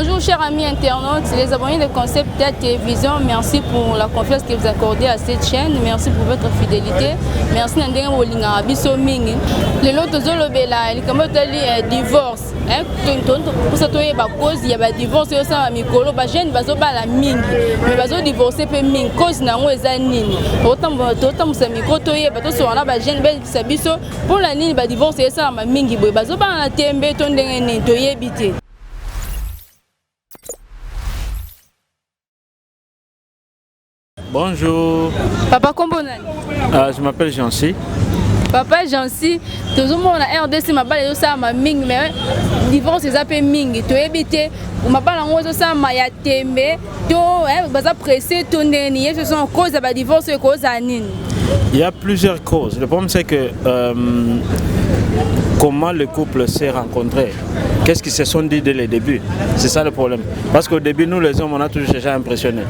Bonjour chers amis internautes, les abonnés de Concept Télévision, merci pour la confiance que vous accordez à cette chaîne, merci pour votre fidélité, merci na ndenge bolingaka biso mingi. Lelo tozolobela likambo etali eh, divorce, mposa toyeba cause ya badivorce oyo osala mikolo bajeune bazobala mingi mais bazodivorce mpe mingi cause na yango eza nini? Totambusa mikro toyeba, tosoka na bajeune bayebisa biso mpo na nini badivorce esalama mingi boye, bazobala na tembe to ndenge nini, toyebi te. Bonjour. Papa kombo nani? Je m'appelle Jancy. Papa Jancy, tozomona RDC mabala ezosalama mingi mais divorce eza mpe mingi, toyebi te mabala yango ezosalama ya tembe to baza pressé to ndenge nini, ye soso cause ya badivorce oyo ekozala nini? Il y a plusieurs causes. Le problème, c'est que comment le couple s'est rencontré, qu'est-ce qu'ils se sont dit dès le début, c'est ça le problème. Parce qu'au début, nous les hommes, on a toujours cherché à impressionner.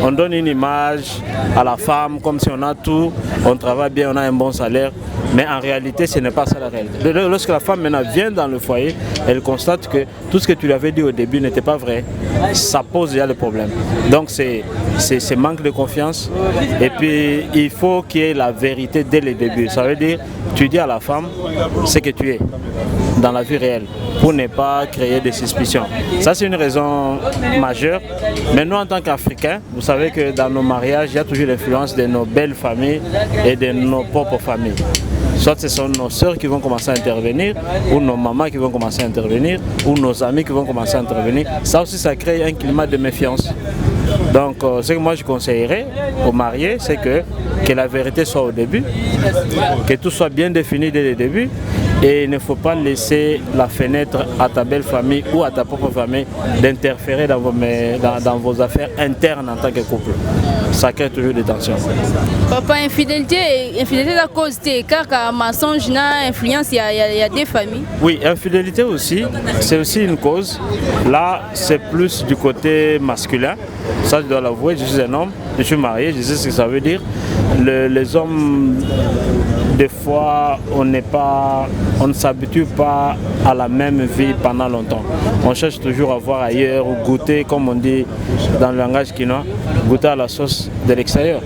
On donne une image à la femme comme si on a tout, on travaille bien, on a un bon salaire, mais en réalité, ce n'est pas ça la réalité. Lorsque la femme maintenant vient dans le foyer, elle constate que tout ce que tu lui avais dit au début n'était pas vrai. Ça pose déjà le problème. Donc c'est manque de confiance. Et puis il faut qu'il y ait la vérité dès le début. Ça veut dire, tu dis à la femme ce que tu es dans la vie réelle pour ne pas créer des suspicions. Ça, c'est une raison majeure. Mais nous, en tant qu'Africains, vous savez que dans nos mariages, il y a toujours l'influence de nos belles familles et de nos propres familles. Soit ce sont nos sœurs qui vont commencer à intervenir, ou nos mamans qui vont commencer à intervenir, ou nos amis qui vont commencer à intervenir. Ça aussi, ça crée un climat de méfiance. Donc, ce que moi je conseillerais aux mariés, c'est que la vérité soit au début, que tout soit bien défini dès le début, et il ne faut pas laisser la fenêtre à ta belle famille ou à ta propre famille d'interférer dans vos affaires internes en tant que couple. Ça crée toujours des tensions. Papa, infidélité, infidélité à cause de car mensonge na influence, il y a des familles. Oui, infidélité aussi, c'est aussi une cause. Là, c'est plus du côté masculin. Ça, je dois l'avouer, je suis un homme, je suis marié, je sais ce que ça veut dire. Les hommes, des fois, on n'est pas, on ne s'habitue pas à la même vie pendant longtemps. On cherche toujours à voir ailleurs ou goûter, comme on dit dans le langage quinois, goûter à la sauce de l'extérieur.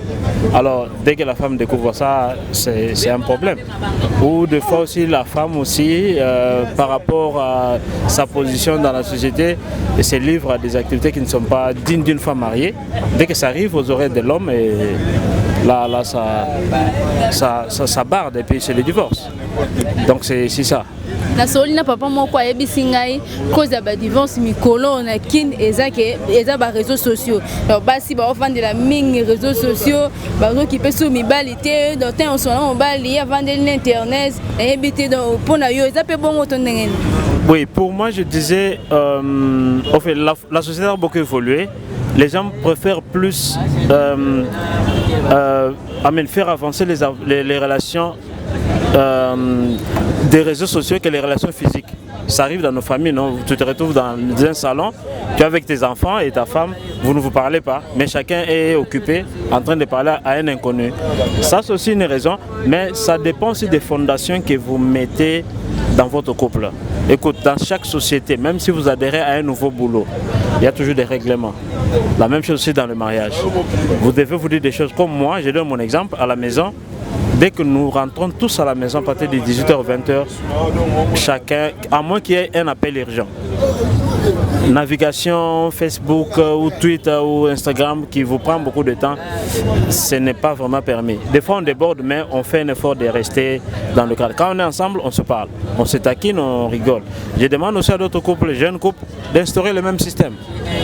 Alors, dès que la femme découvre ça, c'est un problème. Ou des fois aussi, la femme aussi, par rapport à sa position dans la société, se livre à des activités qui ne sont pas dignes d'une femme mariée. Dès que ça arrive aux oreilles de l'homme, et là ça barde et puis c'est le divorce. Donc c'est ça. Nasoli na papa moko ayebisi ngai cause ya badivorce mikolo na Kin eza ke eza ba réseaux sociaux. Donc basi baofandela mingi réseaux sociaux, bazokipe so mibali te, donc te osona mobali ye avandeli na internet, nayebi te. Donc mpona yo eza mpe bongo to ndenge nini? Oui, pour moi je disais, en fait, la société a beaucoup évolué. Les gens préfèrent plus faire avancer les relations des réseaux sociaux que les relations physiques. Ça arrive dans nos familles, non? Tu te retrouves dans un salon, tu es avec tes enfants et ta femme, vous ne vous parlez pas, mais chacun est occupé en train de parler à un inconnu. Ça, c'est aussi une raison, mais ça dépend aussi des fondations que vous mettez dans votre couple. Écoute, dans chaque société, même si vous adhérez à un nouveau boulot, il y a toujours des règlements. La même chose aussi dans le mariage. Vous devez vous dire des choses comme moi, je donne mon exemple, à la maison, dès que nous rentrons tous à la maison à partir de 18h, 20h, chacun, à moins qu'il y ait un appel urgent. Navigation, Facebook ou Twitter ou Instagram qui vous prend beaucoup de temps, ce n'est pas vraiment permis. Des fois on déborde, mais on fait un effort de rester dans le cadre. Quand on est ensemble, on se parle, on se taquine, on rigole. Je demande aussi à d'autres couples, jeunes couples, d'instaurer le même système.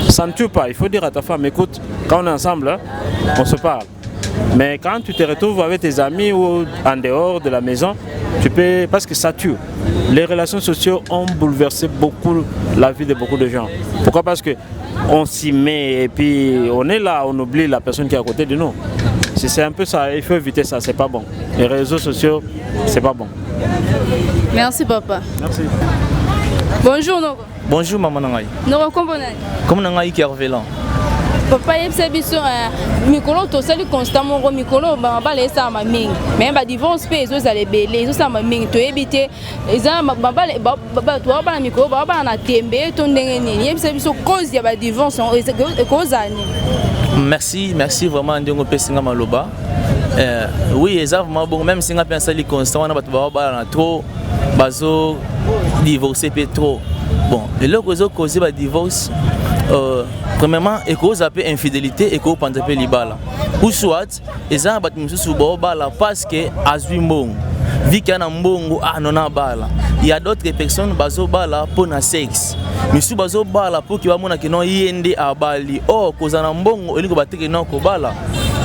Ça ne tue pas, il faut dire à ta femme, écoute, quand on est ensemble, on se parle. Mais quand tu te retrouves avec tes amis ou en dehors de la maison, tu peux, parce que ça tue. Les relations sociaux ont bouleversé beaucoup la vie de beaucoup de gens. Pourquoi? Parce que on s'y met et puis on est là, on oublie la personne qui est à côté de nous. C'est un peu ça, il faut éviter ça, c'est pas bon. Les réseaux sociaux, c'est pas bon. Merci papa. Merci. Bonjour Noko. Bonjour maman na ngai. Noko kombo nani? Kombo na ngai Kervelan. Papa, yebisa biso, mikolo tosali constat moko, mikolo mabala esalama mingi, mais badivorce mpe ezozala ebele, ezosalama mingi. Toyebi te, eza mabala, bato babala mikolo, babala na tembe to ndenge nini? Yebisa biso cause ya badivorce ekozala nini? Merci, merci vraiment ndenge opesi nga maloba. Oui, eza vraiment bongo. Même si nga mpe nasali constat wana, bato babala na trop, bazo divorce mpe trop. Bon, eloko ezocauser badivorce, premièrement ekozala mpe infidélité, ekopanza mpe libala, ou soit eza na bato mosusu baobala parce que azwi mbongo, viki na mbongo, ah non, abala. Il y a d'autres personnes bazobala mpo na sexe, misusu bazobala mpo ke bamona ke non, ye nde abali. Or kozala na mbongo elingi bateke non, kobala,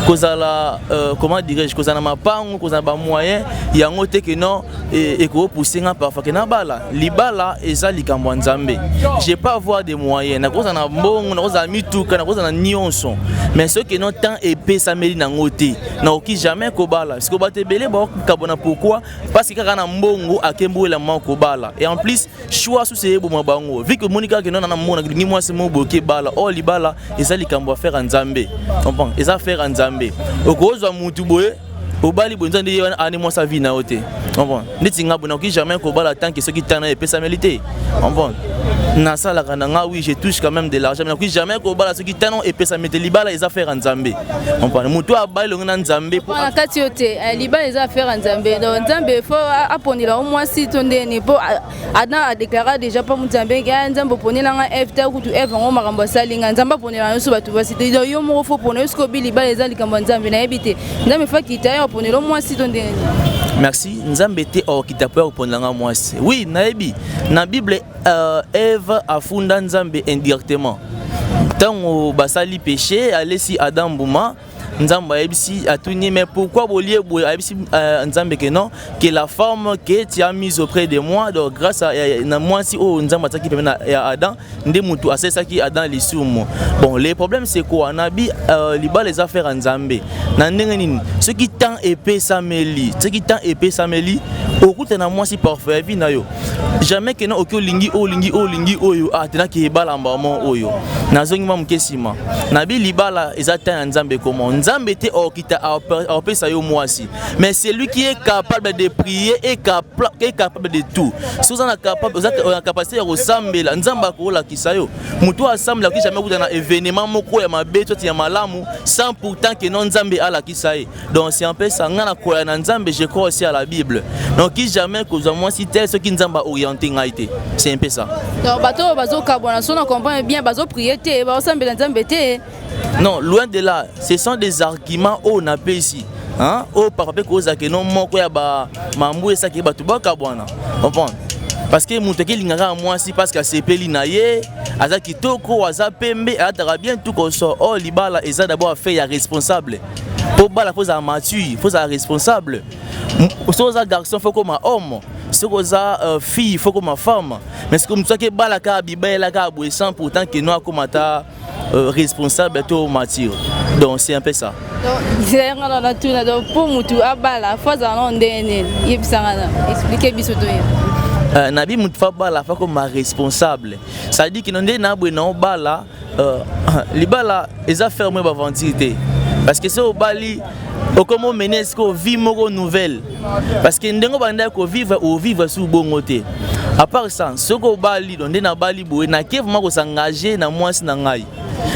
kozala, comment dirais-je, kozala na mapango, kozala na bamoyen yango te ke non, ekopousser nga parfois ke nabala. Libala eza likambo ya Nzambe. Je peux avoir des moyens, nakozala na mbongo, nakozala mituka, nakozala na nyonso, mais soki non, temps epesameli nango te, nakoki jamais kobala. Parce que bato ebele bakabona, pourquoi? Parce que kaka na mbongo akembuela mwa kobala. Et en plus, choix susu eyeboma bango, vu que omoni kaka keno na mbongo, nalingi mwasi moko boye, okebala. Or libala eza likambo affaire ya Nzambe, comprend? Eza affaire ya Nzambe. Okozwa mutu boye, obali boye, Nzambe ye wana ani mwasi avi na yo te, comprend? Neti nga boye, nakoki jamais kobala tant que soki tana epesameli te, comprend? Nasalaka na nga, oui, je touche quand même de l'argent, mais nakoki jamais kobala soki tano epesameli te. Libala eza affaire ya Nzambe, comprend? Motu abali elongi na Nzambe. Na kati yo te, libala eza affaire ya Nzambe. Donc Nzambe faut aponela o mwasi to ndeni? Mpo Adam adéclara déjà mpo Nzambe, Nzambe oponelanga Eve te. Kutu Eve yango makambo asalinga, Nzambe aponela nyonso bato basi te. Donc yo moko faut pona yo. Soki obi libala eza likambo ya Nzambe, nayebi te, Nzambe faut akita ye aponela mwasi to ndenge? Merci. Nzambe te okita mpo ya koponelanga mwasi. Oui, nayebi na Bible, Eve afunda Nzambe indirectement ntango basali péché. Alesi Adam mbuma, Nzambe ayebisi, atuni: "Mais pourquoi bolie boye?" Ayebisi Nzambe ke non, que la femme que tu as mise auprès de moi. Donc grâce à na mwasi oyo Nzambe atiaki pembeni ya Adam nde mutu asalisaki Adam lisumu. Bon, le problème, c'est quoi? Nabi libala eza affaire ya Nzambe na ndenge nini? Soki temps epesameli, soki temps epesameli, okutana mwasi parfait ya vie na yo. Jamais ke na oki olingi oyo, olingi oyo, olingi oyo, ah, tenaki ebala mbamo oyo. Nazongi mwa moke nsima, nabi libala eza temps ya Nzambe. Komo Nzambe te okita apesa yo mwasi, mais celui qui est capable de prier est capable de tout. So oza na capable, oza na capacité ya kosambela, Nzambe akolakisa yo. Moto oyo asambela akoki jamais kuta na événement moko ya mabe to ya malamu sans pourtant ke non, Nzambe alakisa ye. Donc c'est un peu ça. Nga na koya na Nzambe, je crois aussi à la Bible. Donc qui jamais kozwa mwasi te soki Nzambe aoriente ngai te. C'est un peu ça. Donc bato oyo bazokabwana, so na comprendre bien, bazoprier te, bazosambela Nzambe te? Non, loin de là. Ce sont des arguments oyo napesi, hein? Oyo papa mpe kozala no moko ya bamambu esaki bato bakabwana, comprendre? Parce que moto akelingaka mwasi parce que asepeli na ye, aza kitoko, aza pembe, alataka bien, tout koso. Oyo libala eza d'abord affaire ya responsable. Mpo bala, faut ozala mature, faut ozala responsable. Soki oza garçon, faut koma homme. Soki oza fille, faut koma femme. Mais soki moto soki ebala kaka bibayela kaka boye sans pourtant ke no akoma ta responsable to mature, donc c'est un peu ça. Nga na natuna, donc mpo motu abala, faut azala nao ndenge nini? Yebisanga na explique biso toyeba. Nabi motu faut abala, faut koma responsable, c'est-à-dire ke nde na boye na obala, libala eza faire mo baventure te, parce que soki obali, okoma omene esika vie moko nouvelle, parce que ndenge obandaki kovivre, ovivre su bongo te. À part ça, soki obali, donc nde nabali boye, nake vraiment kos'engager na mwasi na ngai.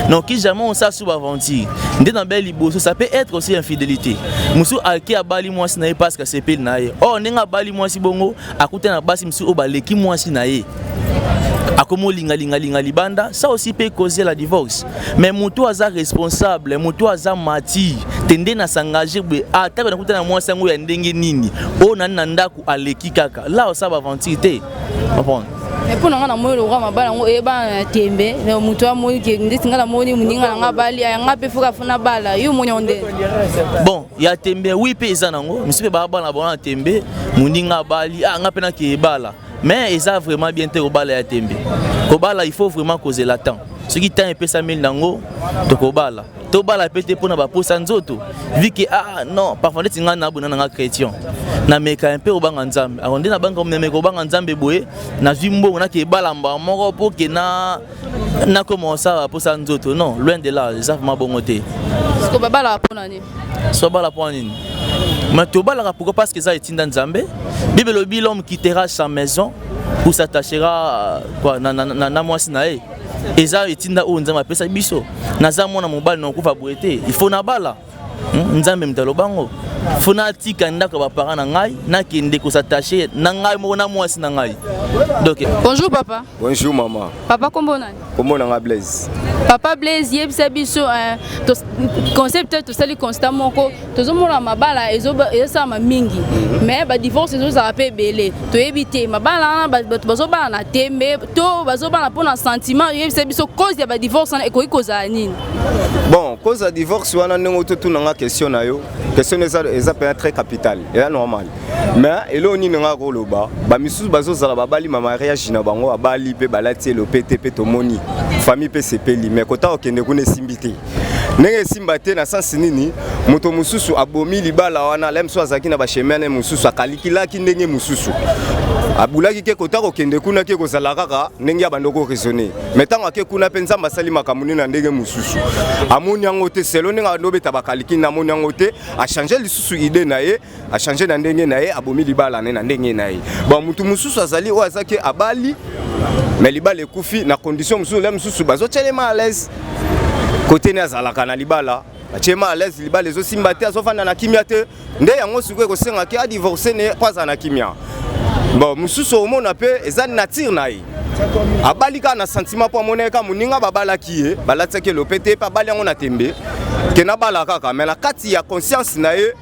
Donc qui jamais osala su baventure nde na bele liboso. Ça peut être aussi infidélité. Mosusu ake abali mwasi na ye parce que asepeli na ye. Or ndenge abali mwasi bongo, akuta na basi mosusu oyo baleki mwasi na ye, akomi olingalingalinga libanda. Ça aussi peut causer la divorce. Mais moto aza responsable, moto aza mature te, nde na s'engage boye, ata nakuta na mwasi yango ya ndenge nini, oyo nani na ndako aleki kaka la, osala baventure te, comprendre? Mais mpo na nga, namoni lokwa mabala yango eyebana na tembe. Moto amoni ke ndeti nga namoni moninga na nga bali yanga mpe foka fona bala. Yo omoni yango nde? Bon, ya tembe, oui, mpe eza nango. Misu mpe baa bana bango na tembe, moninga abali, ah, nga mpe nake ebala. Mais eza vraiment bien te kobala ya tembe. Kobala, il faut vraiment kozela temps. Soki temps epesameli nango, tokobala. Tobala mpe te mpona baposa nzoto, vu que, ah non, parfois neti ngai nabona nanga chrétien, nameka mpe kobanga Nzambe. Alors nde nabanga, nameka kobanga Nzambe boye, nazwi mbongo, nake ebala mbala moko mpo ke na nakoma osala baposa nzoto. Non, loin de là, eza vraiment bongo te. Siko babalaka mpona nini? So obala mpo nini? Mais tobalaka pourquoi? Parce que eza etinda Nzambe. Bible elobi: "L'homme quittera sa maison pour s'attachera quoi na mwasi na ye." Eza etinda oyo Nzambe apesa biso. Naza mwana mobali, nakokufa boye te, il faut nabala. Nzambe moto alobango, faut natika ndako ya baparent na ngai, nakende kos'attacher na ngai moko na mwasi na ngai. Donc Bonjour papa. Bonjour maman. Papa, kombo nani? Kombo na nga Blaise. Papa Blaise, yebisa biso concept tosali constat moko, tozomona mabala ezosalama mingi, mais badivorce ezozala mpe ebele. Toyebi te mabala wana, bato bazobala na tembe to bazobala mpona sentiment. Yebisa biso cause ya badivorce wana ekoki kozala nini? Bon, cause ya divorce wana, ndenge totunanga question na yo, question eza mpenza très capital, eza normal. Mais eloko nini nga koloba, bamisusu bazozala babali ma mariage na bango, babali mpe balati elo pe te, mpe tomoni famille mpe sepeli, mais kota kokende kuna esimbi te. Ndenge esimba te na sens nini? Moto mosusu abomi libala wana, le mosusu azalaki na bachemin mosusu, akalikilaki ndenge mosusu, abulaki ke kota kokende kuna ke kozala kaka ndenge ya bando koraisonner. Mais ntango ake kuna mpe, Nzambe asali makambo nini na ndenge mosusu, amoni yango te selo ndenge abando obeta bakalikini, amoni yango te, achanger lisusu idée na ye, achanger na ndenge na ye, abomi libala ne na ndenge na ye. Bon, motu mosusu azali oyo azaki abali, mais libala ekufi na condition mosusu. Le mosusu bazotielema à l'aise kote ne azalaka na libala, batiema à l'aise, libala ezosimba te, azofanda na kimia te. Nde yango sikoyo ekosengaki adivorce ne mpo azala na kimia. Bon, mosusu omona mpe eza nature na ye, abali kaka na sentiment mpo amona kaka moninga babalaki ye, balatiaki elope te, mpe abali yango na tembe ke nabala kaka. Mais na kati ya conscience na ye,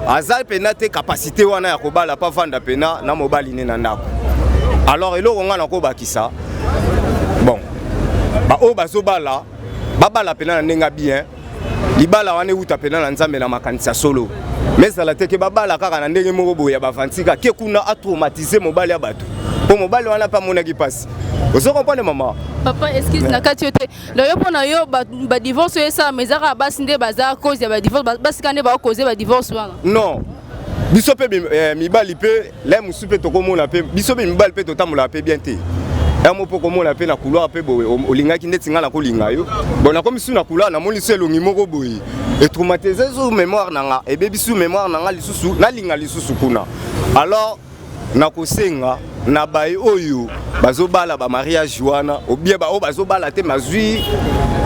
aza mpena te capacité wana ya kobala mpo avanda mpena na mobali ne na ndako. Alors eloko ngai nakobakisa, bon, baoyo bazobala, babala mpena na ndenge bien. Libala wana ewuta mpena na Nzambe, na makanisi ya solo. Mais ezala te ke babala kaka na ndenge moko boye ya bavantika, ke kuna atraumatiser mobali ya bato, mpo mobali wana mpe amonaki mpasi. Ozo comprendre, mama? Papa, excuse na kati yo te. Donc yo, mpona yo, badivorce oyo esalama, eza kaka basi nde baza cause ya badivorce? Basi kaka nde bakoze badivorce wana? Non, biso mpe mibali mpe, le mosusu mpe tokomona mpe, biso mpe mibali mpe totambolaka mpe bien te. Yango mpo komona mpe na couloir mpe boye, olingaki ndeti ngai nakolinga yo. Bon, nakomi su na couloir, namoni so elongi moko boye etraumatiser su mémoire na nga, ebebi su mémoire na nga, lisusu nalinga lisusu kuna. Alors nakosenga na baye oyo bazobala bamariage wana, obie baoyo bazobala te, mazwi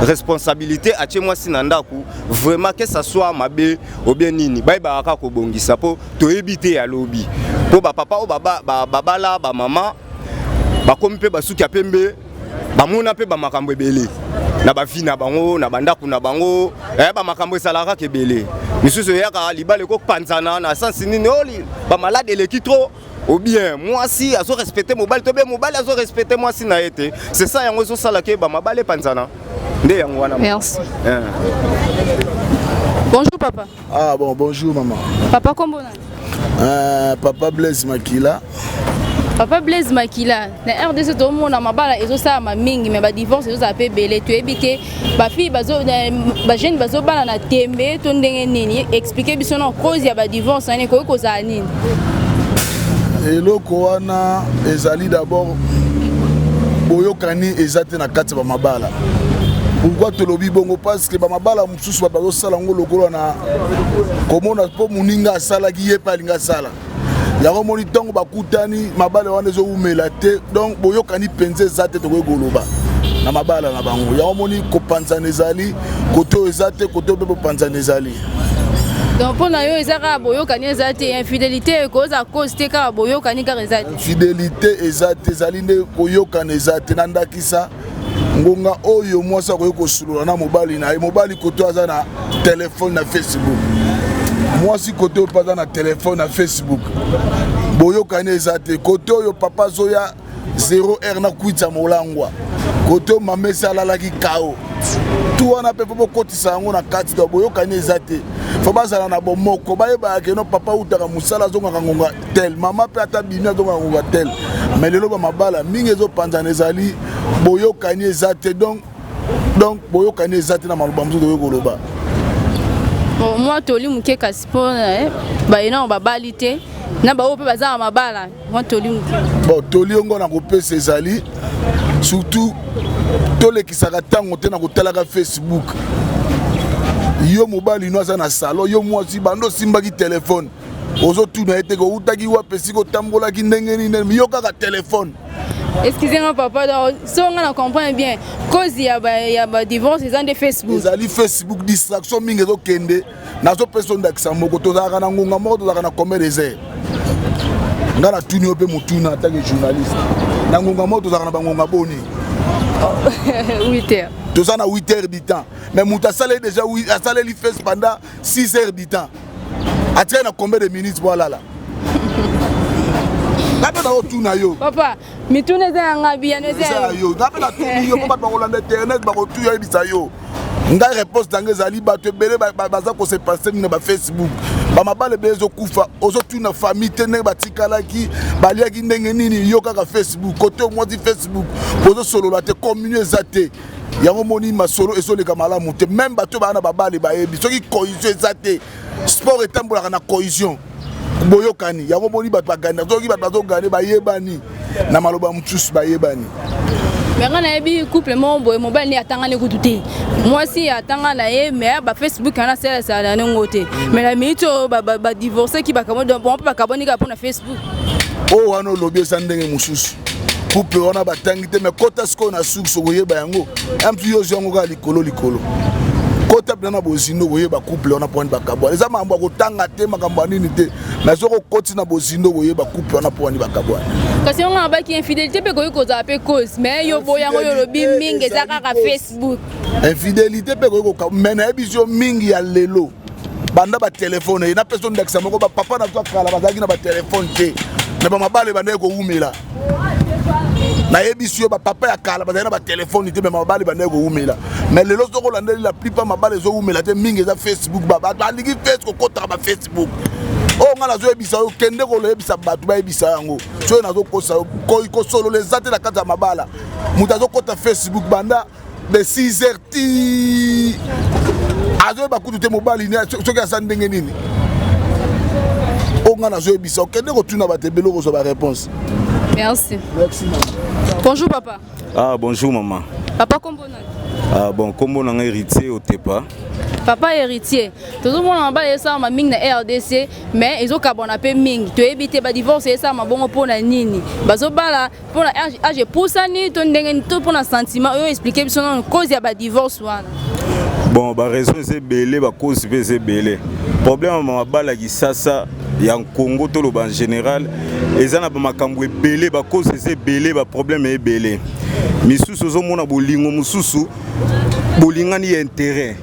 responsabilité, atie mwasi na ndako, vraiment, que ça soit mabe obie nini, bayebaka kaka kobongisa, mpo toyebi te ya lobi. Mpo bapapa oyo babala bamama, bakomi mpe basuki ya pembe, bamona mpe bamakambo ebele na bavie na bango, na bandako na bango, bamakambo ezalaka kaka ebele. Misusu eyaka, libala ekopanzana na sens nini? Oli bamalade eleki trop, ou bien mwasi azorespecter mobali to bien mobali azorespecter mwasi na ye te. C'est ça, yango ezosala ke bamabala epanzana, nde yango wana. Merci. Bonjour papa. Ah bon, bonjour maman. Papa, kombo nani? Papa Blaise Makila. Papa Blaise Makila, na RDC tomona mabala ezosalama mingi, mais badivorce ezozala mpe ebele. Toyebi te, bafille, bajeune bazobala na tembe to ndenge nini? Explique biso na cause ya badivorce wana ekoki kozala nini? Eloko wana ezali d'abord boyokani eza te na kati ya bamabala. Pourquoi tolobi bongo? Parce que bamabala mosusu, bato bazosala yango lokola na komona mpo moninga asalaki, ye mpe alingi asala yango. Moni ntango bakutani, mabala wana ezowumela te. Donc boyokani mpenza eza te, tokoki koloba na mabala na bango. Yango moni kopanzana ezali kote oyo eza te, kote oyo mpe bopanzana ezali. Donc mpo na yo, eza kaka boyokani eza te? Infidélité ekozala cause te? Kaka boyokani kaka eza te? Infidélité eza te, ezali nde koyokana eza te. Na ndakisa, ngonga oyo mwasi akoki kosolola na mobali na ye, mobali kote aza na telefone na Facebook, mwasi kote oyo mpe aza na telefone na Facebook, boyokani eza te. Kote oyo papa azoya 0 heure na kwitisa molangwa, kote oyo mama esi alalaki kao tu wana mpe, faut bokotisa yango na kati. To boyokani eza te. Faut bazala na bomoko, bayebaka keno papa utaka mosala, azongaka ngonga tel, mama mpe ata bimi, azongaka ngonga tel. Mais lelo bamabala mingi ezopanzana, ezali boyokani eza te. Donc boyokani eza te, na maloba mosusu tokoki koloba. Bon, mwa toli moke kasi mpo baye nano babali te na baoyo mpe baza na mabala, mwa toli moke. Bon, toli yango na kopesa ezali surtout tolekisaka ntango te na kotalaka Facebook. Yo mobali no aza na salon, yo mwasi bando osimbaki telefone, ozotuna ye te koutaki wapi, esika otambolaki ndenge nini, yo kaka telefone. Excusez nga papa, donc so nga na comprendre bien, cause ya badivorce eza nde Facebook? Ezali Facebook, distraction mingi ezokende. Nazopesa ndakisa moko: tozalaka na ngonga moko, tozalaka na combien des heures? Nga natuni yo mpe motuna en tant que journaliste: na ngonga moko tozalaka na bangonga boni? 8 heures. Toza na 8 heures du temps, mais moto asaleli déjà, asaleli face pendant 6 heures du temps, atikali na combien de minutes po alala? Nga mpe nakotuna yo. Papa, mituna eza yanga, biyano eza. Eza yo. Nga mpe natuni yo mpo bato bakolanda internet bakotu yo, yebisa yo ngai réponse na ngai ezali: bato ebele baza kose passer mingi na bafacebook, bamabala ebele ezokufa. Ozotuna famille te ndenge batikalaki, baliaki ndenge nini, yo kaka Facebook. Kote omwasi Facebook, bozosolola te, commune eza te. Yango moni masolo ezoleka malamu te. Même bato baa na babale bayebi soki cohésion eza te. Sport etambolaka na cohésion, boyokani. Yango moni bato bagane, soki bato bazogane, bayebani na maloba mosusu, bayebani. Mais nga nayebi couple moko boye, mobali nde atangani kutu te, mwasi atanga na ye, mais bafacebook wana asalesala na yango te. Mais na minute oyo badivorceki, bon, mpe bakaboni kaka mpona Facebook. Oyo wana olobi eza ndenge mosusu. Couple wana batangi te, mais kota sikoyo na source, okoyeba yango. Mtu yo ozwi yango kaka likolo likolo, kota mpena na bozindo, koyeba couple wana mpo wani bakabwana. Eza makambo ya kotanga te, makambo ya nini te, mais soki okoti na bozindo, koyeba couple wana mpo wani bakabwana. Kasi yango abaki infidélité mpe ekoki kozala mpe cause, mais yo boyango, yo olobi mingi eza kaka Facebook. Infidélité mpe ekoki koka, mais nayebi yo mingi ya lelo banda batelefone ye. Napesa ndakisa moko: bapapa na biso kala bazalaki na batelefone te, na bamabala ebandaki kowumela. Nayebisi yo, bapapa ya kala bazali na batelefone te, mais mabala ebandaki kowumela. Mais lelo soki olandeli, la plupart mabala ezowumela te, mingi eza Facebook. Balingi face, kokotaka bafacebook. Oyo ngai nazoyebisa yo, kende koyebisa bato, bayebisa yango. Soki nazokosa yo, kosolola eza te na kati ya mabala. Moto azokota Facebook banda de 6 heures ti azoyeba kutu te mobali soki aza ndenge nini. Oyo ngai nazoyebisa, okende kotuna bato ebele, okozwa baréponse. Merci. Merci, mama. Bonjour papa. Ah, bonjour maman. Papa, kombo nani? Ah bon, kombo na ngai Héritier Otepa. Papa Héritier, tozomona mabala esalama mingi na RDC, mais ezokabwana mpe mingi. Toyebi te badivorce esalama bongo mpona nini. Bazobala mpona age epusani to ndenge to mpona sentiment? Oyo explique biso nano cause ya badivorce wana. Bon, baraison eza ebele, bacause mpe eza ebele. Problème ya mabala kisasa ya Congo, toloba en général, eza na bamakambo ebele, bacause eza ebele, baproblème ebele. Misusu ozomona bolingo, mosusu bolingani ya intérêt.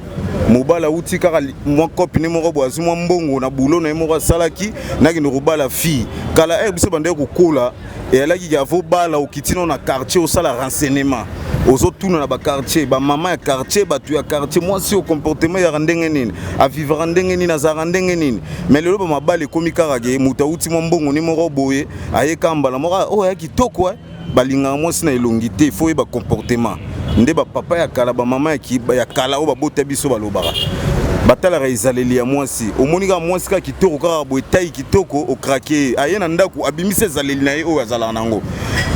Mobali awuti kaka mwa copine moko boye, azwi mwa mbongo na bulo na ye moko asalaki, nakende kobala fille. Kala ere biso bandeki kokola, eyalaki ke avobala, okiti nano na quartier, osala renseignement, ozotuna na baquartier, bamama ya quartier, bato ya quartier, mwasi oyo comportement ezalaka ndenge nini, avivaka ndenge nini, azalaka ndenge nini. Mais lelo bamabala ekomi kaka ke moto awuti mwa mbongo ni moko boye, ayeka mbala moko, oyo aya kitoko. Balingaka mwasi na elongi te, faut oyeba comportement. Nde bapapa ya kala, bamama ya kala oyo babota biso balobaka, batalaka ezaleli ya mwasi. Omoni kaka mwasi kaka kitoko, kaka boye, tai kitoko, okrake ye, aye na ndako, abimisi ezaleli na ye oyo azalaka nango.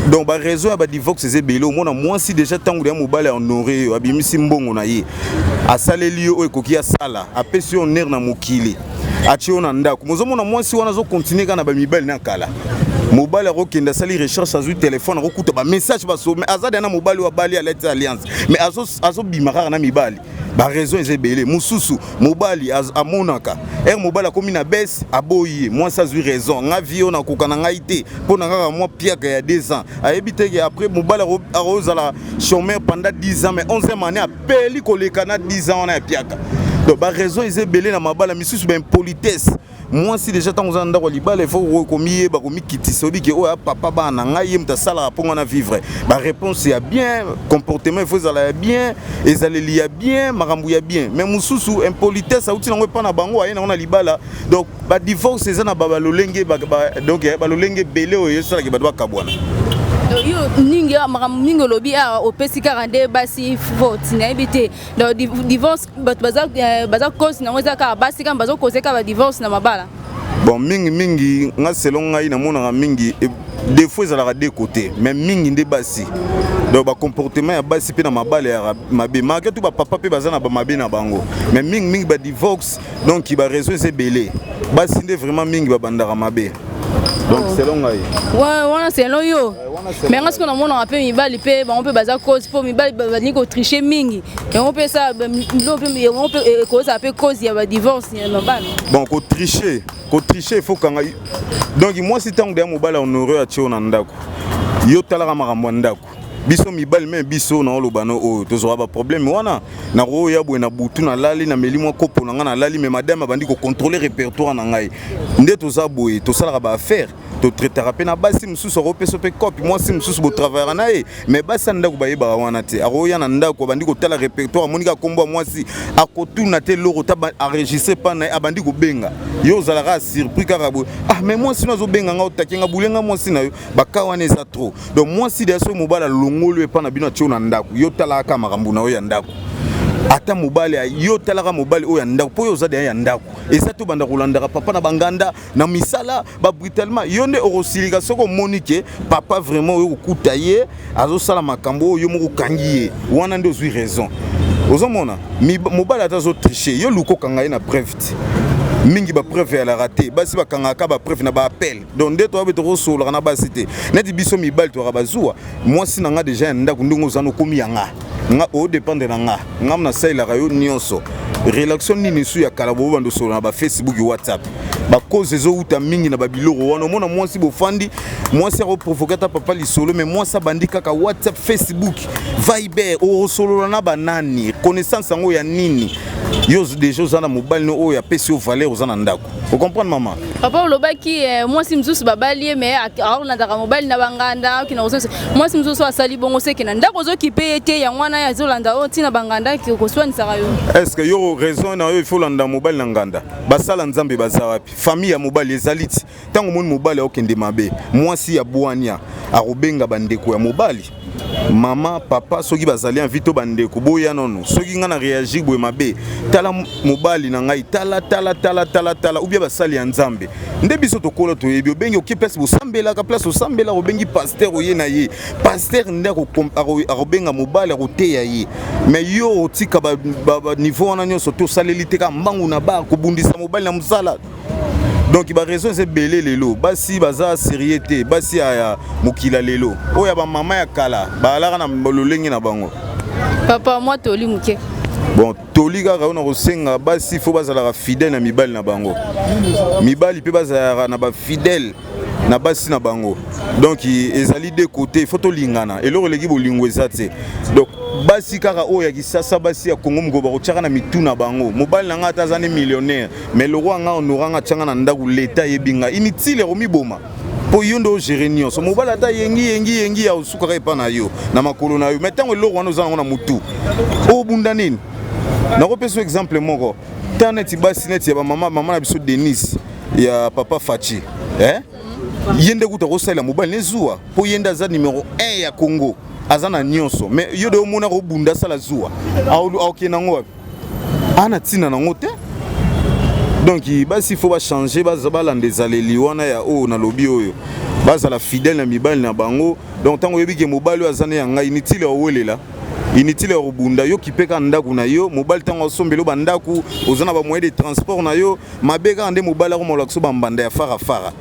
Donc baraison ya badivorce eza ebele. Omona mwasi déjà, ntango ya mobali ahonore yo, abimisi mbongo na ye, asaleli yo oyo ekoki asala, apesi yo honneur na mokili, atie yo na ndako, mozomona mwasi wana azokontinue kaka na bamibali na kala. Mobali akokende, asali recherche, azwi telefone, akokuta bamessage basome, aza deya na mobali oyo abali, alati alliance, mais azobima kaka na mibali. Baraison eza ebele. Mosusu mobali amonaka ere mobali akomi na bese, aboyi ye. Mwasi azwi raison: nga vie oyo nakoka na ngai te, mpo na kaka mwa piaka ya 2 ans. Ayebi te ke après mobali akozala chômeur pendant 10 ans, mais 11e année apeli koleka na 10 ans wana ya piaka. Donc baraison eza ebele na mabala. Misusu baimpolitesse. Mwasi déjà, ntango oza na ndako ya libala, il faut komiyeba, komikitisa, oyebi ke oyo papa bana na ngai, ye moto asalaka mpo nga na vivre. Baréponse ya bien, comportement il faut ezala ya bien, ezaleli ya bien, makambo ya bien. Mais mosusu impolitesse auti nango epa na bango, aye nango na libala. Donc badivorce eza na balolenge, donc balolenge ebele oyo esalaki bato bakabwana. Yo mingi makambo mingi olobi awa, opesi kaka nde basi faute. Nayebi te, donc divorce, bato baza cause nango eza kaka basi kaka bazokoze kaka badivorce na mabala? Bon, mingi mingi, nga, selon ngai, namonaka mingi des fois ezalaka deux côtés, mais mingi nde basi. Donc bacomportement ya basi mpe na mabala ya mabe, malgré tout bapapa mpe baza na bamabe na bango, mais mingi mingi badivorce, donc baraison eza ebele, basi nde vraiment mingi babandaka mabe. Donc selon ngai. Wana selon yo, mais nga sikoyo namonaka mpe mibali mpe bango mpe baza cause, mpo mibali balingi kotriche mingi. Yango mpe esa mpe yango mpe ekozala mpe cause ya badivorce ya mabala. Bon, kotriche, kotriche, il faut kanga. Donc mwasi, ntango deya mobali honore atie yo na ndako, yo talaka makambo ya ndako. Biso mibali, me biso na oloba no oyo tozwaka baproblème wana. Nakoya boye na butu, nalali, nameli mwa kopo na ngai, nalali, mais madame abandi kocontrôle répertoire na ngai. Nde toza boye, tosalaka baaffaire, totraitaka mpe na basi mosusu, akopesa mpe cope mwasi mosusu botravaillaka na ye, mais basi ya ndako bayebaka wana te. Akoya na ndako, abandi kotala répertoire, amoni kaka kombo ya mwasi, akotuna te eloko ta enregistre mpa na ye, abandi kobenga yo, ozalaka surpris kaka boye: "Ah, mais mwasi no azobenga nga, otake nga bulenga mwasi na yo." Baka wana eza trop. Donc mwasi deya, soki mobali alongoli epa na bino, atie yo na ndako, yo talaka kaka makambo na yo ya ndako. Ata mobali, yo talaka mobali oyo ya ndako, mpo oyo oza deya ya ndako, eza te obanda kolandaka papa na banganda na misala babrutalement. Yo nde okosilika soki omoni ke papa vraiment oyo kokuta ye azosala makambo oyo yo moko okangi ye wana, nde ozwi raison. Ozomona mobali ata azotriche, yo luka okanga ye na preuve te. Mingi bapreuve eyalaka te, basi bakangaka bapreuve na baappel. Donc nde toyabe tokosololaka na basi te. Neti biso mibali toyaka bazuwa mwasi na nga deja ya ndako, ndenge oza nokomi ya nga, nga odépendre na nga, nga nasalelaka yo nyonso. Relation nini su ya kala bobanda osolola na bafacebook, WhatsApp? Bacause ezowuta mingi na babiloko wana. Omona mwasi bofandi, mwasi akoprovoke ata papa lisolo, mais mwasi abandi kaka WhatsApp, Facebook, Viber, osolola na banani? Connaissance yango ya nini? Yo deja oza na mobali no oyo apesi yo valeur, oza na ndako, ocomprendre, mama? Papa, olobaki mwasi mosusu babali ye, mais aolandaka mobali na banganda, okenda koswanisa mwasi mosusu. Asali bongo seke na ndako ozokipe ye te, yango wana azolanda oyo ntina banganda koswanisaka yo. Est ce que yo, raison na yo, il faut olanda mobali na nganda? Basala Nzambe baza wapi? Famille ya mobali ezali ti ntango omoni mobali aokende mabe, mwasi ya bwania akobenga bandeko ya mobali, mama, papa, soki bazali envi to bandeko, boya nono, soki ngai na réagir boye mabe, tala mobali na ngai, tala, tala, tala, tala, tala. Ubia basali ya Nzambe nde biso tokola, toyebi. Obengi, oki place bosambelaka, place osambelaka, obengi pasteur, oye na ye, pasteur nde akobenga mobali, akoteya ye. Mais yo otika baniveau wana nyonso te, osaleli te, kaka mbangu na bar, kobundisa mobali na mosala. Donc baraison eza ebele. Lelo basi baza sérieux te, basi ya mokili ya lelo oyo. Ya bamama ya kala bazalaka na lolenge na bango. Papa, mwa toli moke. Bon, toli kaka oyo na kosenga basi: faut bazalaka fidèle na mibali na bango, mibali mpe bazalaka na bafidèle na basi na bango. Donc ezali deux côtés, il faut tolingana. Eloko eleki bolingo eza te. Donc basi kaka oyo ya kisasa, basi ya Kongo moko bakotiaka na mitu na bango: mobali na ngai ata aza ne millionnaire, mais lokwa nga honora nga, atianga na ndako, leta ayebi nga. Inutile komiboma, mpo yo nde ogere nyonso. Mobali ata yengi yengi yengi, ya osukaka epa na yo na makolo na yo. Mais ntango eloko wana oza nango na motu, obunda nini? Nakopesa exemple moko ta neti basi neti ya bamama, mama na biso Denise ya papa Faci, eh? Ye nde kuta kosalela mobali nezuwa, mpo ye nde aza numero 1 ya Congo, aza na nyonso. Mais yo de omona kobunda, asala zuwa, aokende yango wapi? Ana ntina nango te. Donc basi faut bachange, balanda ezaleli wana ya oyo nalobi oyo, bazala fidèle na mibali na bango. Donc ntango oyebi ke mobali oyo aza ne ya ngai, inutile ya owelela, inutile ya kobunda. Yo kipe kaka ndako na yo. Mobali ntango asombeli yo bandako, oza na bamoyen de transport na yo. Mabe kaka nde mobali akomolakisa so bambanda ya farafara.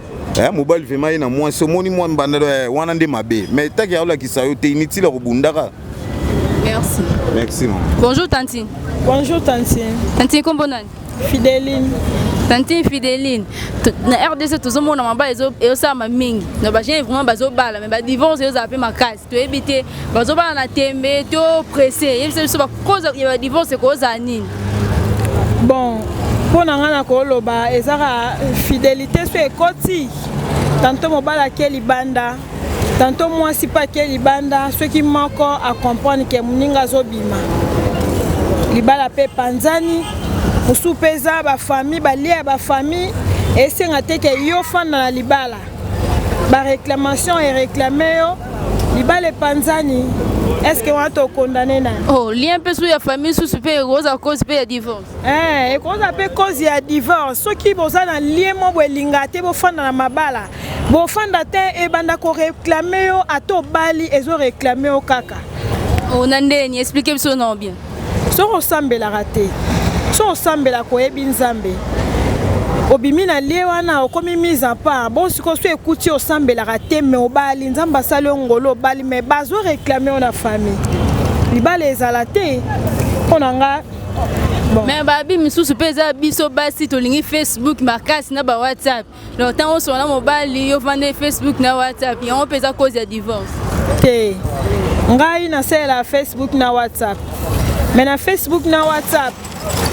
Mobali vraiment ye na mwasi, omoni mwa mbanda wana nde mabe, mais taki aolakisa yo te, inutile ya kobundaka. Merci. Merci, mama. Bonjour, tantine. Bonjour, tantine. Tantine, kombo nani? Fideline. Tantine Fideline, na RDC tozomona mabala ezosalama mingi na bajeune, vraiment bazobala, mais badivorce ezozala mpe makasi. Toyebi te, bazobala na tembe to presse. Yebisa biso bacause ya badivorce ekozala nini? Bon, mpo na ngai na koloba, ezaka fidélité. So ekoti tanto mobali ake libanda, tanto mwasi mpe ake libanda, soki moko acomprendre ke moninga azobima, libala mpe epanzani. Mosusu mpe eza bafamille, balia ya bafamille esenga te ke yo fanda na libala, baréclamation eréclame yo. Libala epanzani, est-ce wana tokondane nani? Oh, lien mpe su ya famille susu mpe ekozala cause mpe ya divorce. Eh, ekozala mpe cause ya divorce. Soki boza na lien mo boelinga te, bofanda na mabala, bofanda te, ebanda koréclamer yo. Ata obali, ezoréclamer yo kaka. Oh, na ndeni? Explique biso nao bien. Soki osambelaka te, soki osambelaka, oyebi Nzambe, obimi na lien wana, okomi mise à part. Bon, sikoyo so ekuti osambelaka te, me obali, Nzambe asali yo ngolo, obali, me bazoréclamer yo na famille, libala ezala te. Mpo na nga, bon. Mais babi misusu mpe eza biso basi, tolingi Facebook makasi na ba WhatsApp. Donc ntango osola na mobali, yo vande Facebook na WhatsApp, yango mpe eza cause ya divorce? Te, ngai nasalela Facebook na WhatsApp, me na Facebook na WhatsApp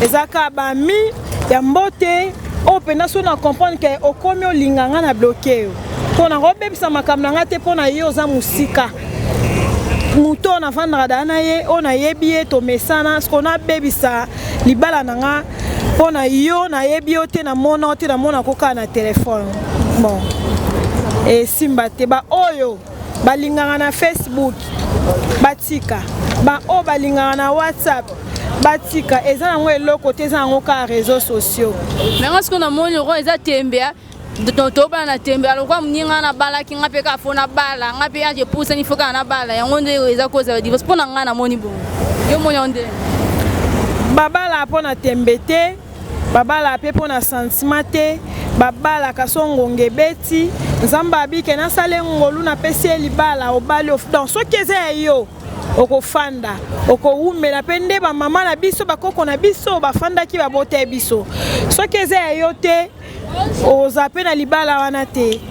eza kaka bami ya mbote oyo mpenza. So na comprendre ke okomi olinga nga, na bloquer yo, mpo na kobebisa makambo na nga te. Mpo na ye oza mosika, moto oyo navandaka daa na ye, oyo nayebi ye, tomesana. Siko nabebisa libala na nga mpo na yo? Nayebi yo te, namona yo te, namona ko kaka na telefone. Bon, esimba te. Baoyo balingaka na Facebook batika, baoyo balingaka na WhatsApp batika. Eza yango eloko te, eza yango kaka réseaux sociaux. Mais nga sikoyo namoni lokwa eza tembe, tobala na tembe. Alokwa moninga nabalaki, nga mpe kaka fo nabala, nga mpe age epusani, fo kaka nabala. Yango nde eza cause ya divorce mpo na nga. Namoni bongo, yo moni yango nde? Babala mpo na tembe te, babala mpe mpo na sentiment te. Babalaka so ngonga ebeti, Nzambe abike, nasala ngolu, napesi ye libala, obali. Donc soki eza ya yo, okofanda, okowumela. Mpe nde bamama na biso, bakoko na biso bafandaki, babota ye biso. Soki eza ya yo te, oza mpe na libala wana te.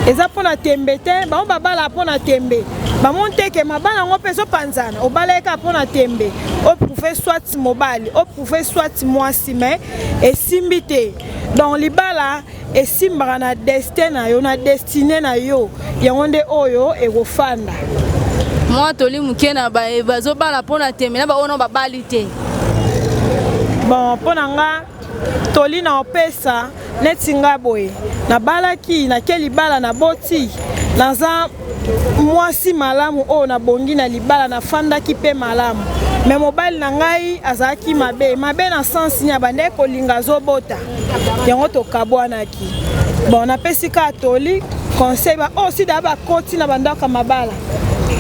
Eza mpo na tembe te. Bango babala mpo na tembe, bamoni te ke mabala yango mpe ezopanzana. Obala ye kaka mpo na tembe, oprouver soit mobali, oprouver soit mwasi, mais esimbi te. Donc libala esimbaka na destin na yo, na destinée na yo, yango nde oyo ekofanda. Mwa toli moke na bazobala mpo na tembe na baoyo babali te. Bon, mpo na nga, toli na opesa neti nga boye, nabalaki, nake libala, naboti, naza mwasi malamu oyo nabongi na libala, nafandaki mpe malamu. Me mobali na ngai azalaki mabe, mabe na sens nini? Abandaki kolinga, azobota, yango tokabwanaki. Bon, napesi kaka toli, conseil, ba oyo sida bakoti na bandako ya mabala,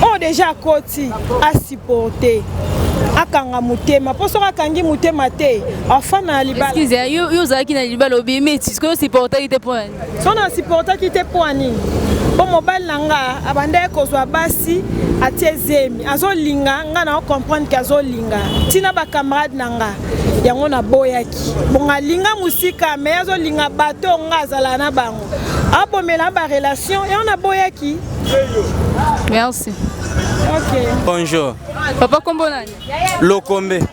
oyo deja akoti, asupporte, akanga motema, mpo soki akangi motema te, afanda na libala. Excuse, yo ozalaki na libala, obimi, sikoyo osupportaki te mpo nani? So nasupportaki te mpo ya nini? Mpo mobali na nga abandaki kozwa basi, atie zemi, azolinga nga, na ocomprendre ke azolinga ntina bacamarade na nga, yango naboyaki. Bongo alinga mosika, me azolinga bato nga azala na bango, abomela barelation, yango naboyaki. Merci. Ok. Bonjour. Papa, kombo nani? Lokombe.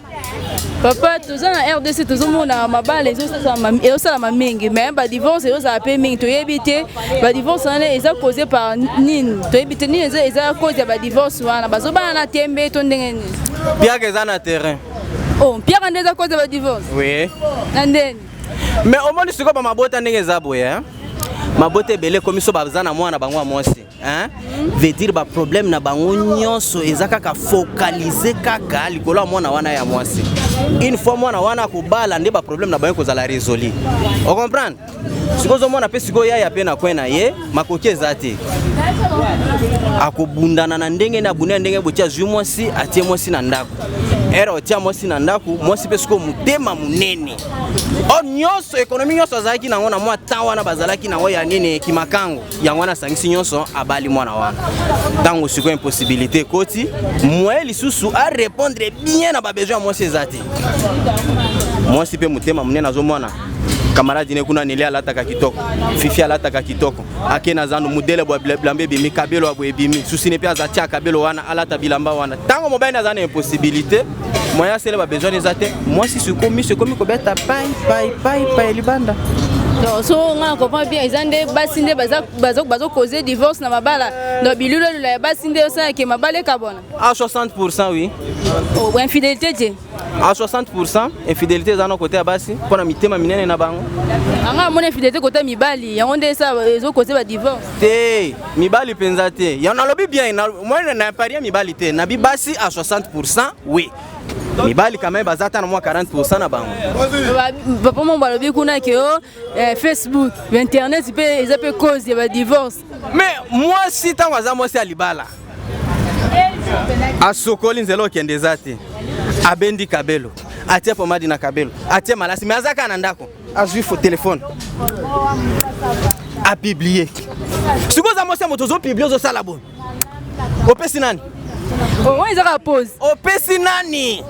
Papa, toza na RDC, tozomona mabala ezosalama mingi, mais badivorce ezozala mpe mingi. Toyebi te badivorce wana eza causé par nini, toyebi te nini eza cause ya badivorce wana. Bazobala na tembe to ndenge nini? Piaka eza na terrain. Oh, piaka nde eza cause ya badivorce? Oui. Na ndeni? Mais omoni sikoyo bamabota ndenge eza boye, mabota ebele ekomi so baza na mwana bango ya mwasi, hein? Veut dire baproblème na bango nyonso eza kaka focalisé kaka likolo ya mwana wana ya mwasi. Une fois mwana wana akobala, nde baproblème na bango ekozala résolu, ocomprendre? Sikoyo ozomona mpe sikoyo yaya mpe na kwe na ye, makoki eza te, akobundana na ndenge nini, abunda na ndenge botie, azwi mwasi, atie mwasi na ndako. Ere otia mwasi na ndako, mwasi mpe sikoyo motema monene o nyonso, économie nyonso azalaki nango na mwa temps wana bazalaki nango ya nini, kimakango, yango wana asangisi nyonso, abali mwana wana. Ntango sikoyo impossibilité ekoti, moyen lisusu arépondre bien na babesoin ya mwasi eza te. Mwasi mpe motema monene, azomwana camarade ne kuna, Neli alataka kitoko, Fifi alataka kitoko, ake na zandu, modele bwa bilamba ebimi, kabelo ya boye ebimi, susine mpe aza tia kabelo wana, alata bilamba wana. Ntango mobali aza na impossibilité, moyen asele babesoin eza te, mwasi sikoyo miso ekomi kobeta pai pai pai pai libanda. Donc so nga na comprendre bien, eza nde basi nde bazocauser divorce na mabala. Donc bilulolula ya basi nde osalaki mabala ekabwana? À 60, oui. Oh, infidélité te? À 60% infidélité eza na côté ya basi mpo na mitema minene na bango. Anga amoni infidélité côté mibali, yango nde esa ezokoze badivorce. Te, mibali mpenza te. Ya nalobi bien, moi na parie mibali te, nabi basi à 60%. Oui, mibali quand même baza ata na mwa 40% na bango. Papa mo balobi kuna ke o Facebook, internet mpe eza mpe cause ya badivorce. Mais mwasi, ntango aza mwasi ya libala, asokoli, nzela okende eza te, abendi kabelo, atie pomade na kabelo, atie malasi, mais aza kaka na ndako, azwi fo telefone, apublier. Sikoyo oza mwasi ya moto, ozopublier, ozosala boye, opesi nani? Oyo eza kaka pose. Opesi nani?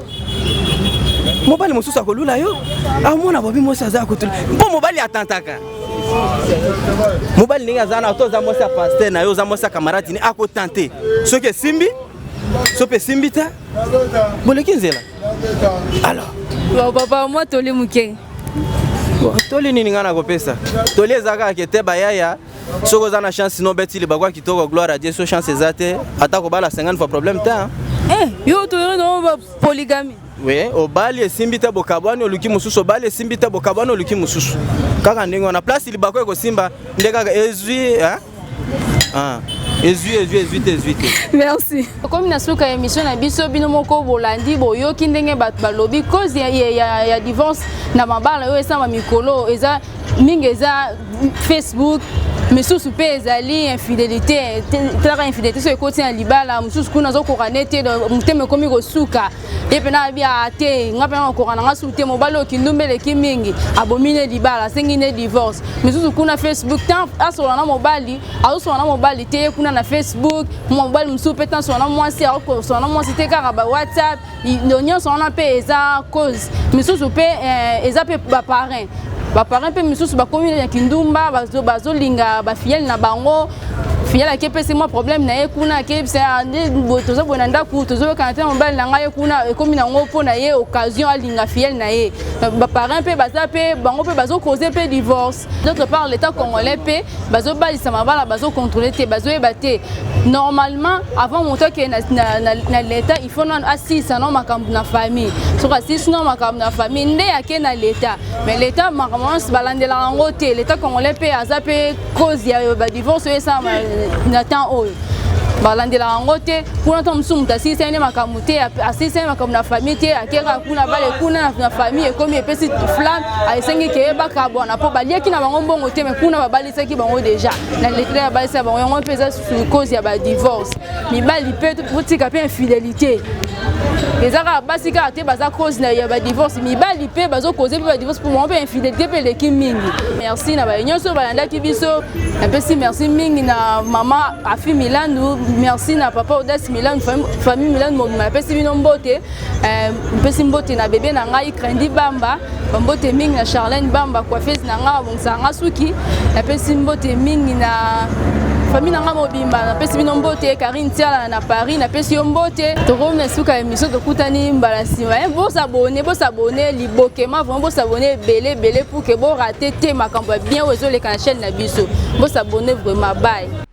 Mobali mosusu akolula yo, amona bobi mwasi aza ya kotula, mpo mobali atantaka. Mobali ndenge aza na to, oza mwasi ya pasteur na yo, oza mwasi ya camarade ni, akotante. Soki esimbi, so mpe esimbi te, boleki nzela alors. Bon, papa, mwa toli moke. Bon, toli nini ngai nakopesa? Toli eza kaka ke te, bayaya, soki oza na chance no obeti libakwa kitoko, gloire à Dieu. So chance eza te, ata kobala 50 fois, problème te, hein? Eh, yo toyoi no polygamie. Oui, obali, esimbi te, bokabwani, oluki mosusu. Obali, esimbi te, bokabwani, oluki mosusu. Kaka ndenge wana, place libako ekosimba nde kaka ezwi, hein? Ah, ezwi, ezwi, ezwi te, ezwi te. Merci. Komi na suka ya émission na biso. Bino moko bolandi, boyoki ndenge bato balobi cause ya divorce na mabala oyo esama mikolo eza mingi, eza Facebook, misusu mpe ezali infidélité. Talaka, infidélité so ekoti na libala, mosusu kuna azokoka ne te, motema ekomi kosuka ye mpena, abi a te, nga mpena nakoka na nga suku te, mobali oyo kindumba eleki mingi, abomi ne libala, asengi ne divorce. Misusu kuna Facebook, tant asola na mobali, azosola na mobali te, ye kuna na Facebook. Mobali mosusu mpe tant asola na mwasi, akosola na mwasi te, kaka ba WhatsApp. Nyonso wana mpe eza cause. Misusu mpe eza mpe baparrain. Baparrain mpe misusu bakomi na kindumba, bazolinga bafilleuls na bango. Filleul ake epesi mwa problème na ye kuna, akeyebisa nde toza boye na ndako, tozoyokana te na mobali na ngai. Ye kuna ekomi nango mpo na ye occasion alinga filleul na ye. Baparrain mpe baza mpe, bango mpe bazocauser mpe divorce. D'autre part, l'État congolais mpe bazobalisa mabala, bazocontrôler te, bazoyeba te. Normalement, avant moto akende na l'État, il faut nano asilisa no makambo na famille. Soki asilisi no makambo na famille, nde ake na l'État. Mais l'État, makambo nyonso balandelaka yango te. L'État congolais mpe aza mpe cause ya badivorce oyo esalama na temps oyo. Balandelaka yango te kuna. Ntango mosusu moto asilisa ye nde makambo te, asilisa ye makambo na famille te, akeka kuna bale kuna na famille, ekomi epesi flamme, esengi ke bakabwana mpo baliaki na bango mbongo te. Mais kuna babalisaki bango déjà na l'État, babalisa bango. Yango mpe eza cause ya badivorce. Mibali mpe botika mpe infidélité. Eza kaka basi kaka te baza cause ya badivorce, mibali mpe bazocauser mpe badivorce, mpo bango mpe infidélité mpe eleki mingi. Merci na baye nyonso balandaki biso. Napesi merci mingi na mama Afi Milandu, merci na papa Audace Milandu, famille Milandu mobima, napesi bino mbote. Mpesi mbote na bebe na ngai Crendi Bamba, bambote mingi na Charlene Bamba, coiffeuse na ngai, babongisaka nga suki. Napesi mbote mingi na famille na ngai mobimba, napesi bino mbote. Karine Tiala na Paris, napesi yo mbote. Tokomi na suka ya émission, tokutani mbala nsima. Bos'abonner, bos'abonner libokema, vraiment bos'abonner ebele ebele pour que borater te makambo ya bien oyo ezoleka na chaîne na biso. Bos'abonner vraiment, bye.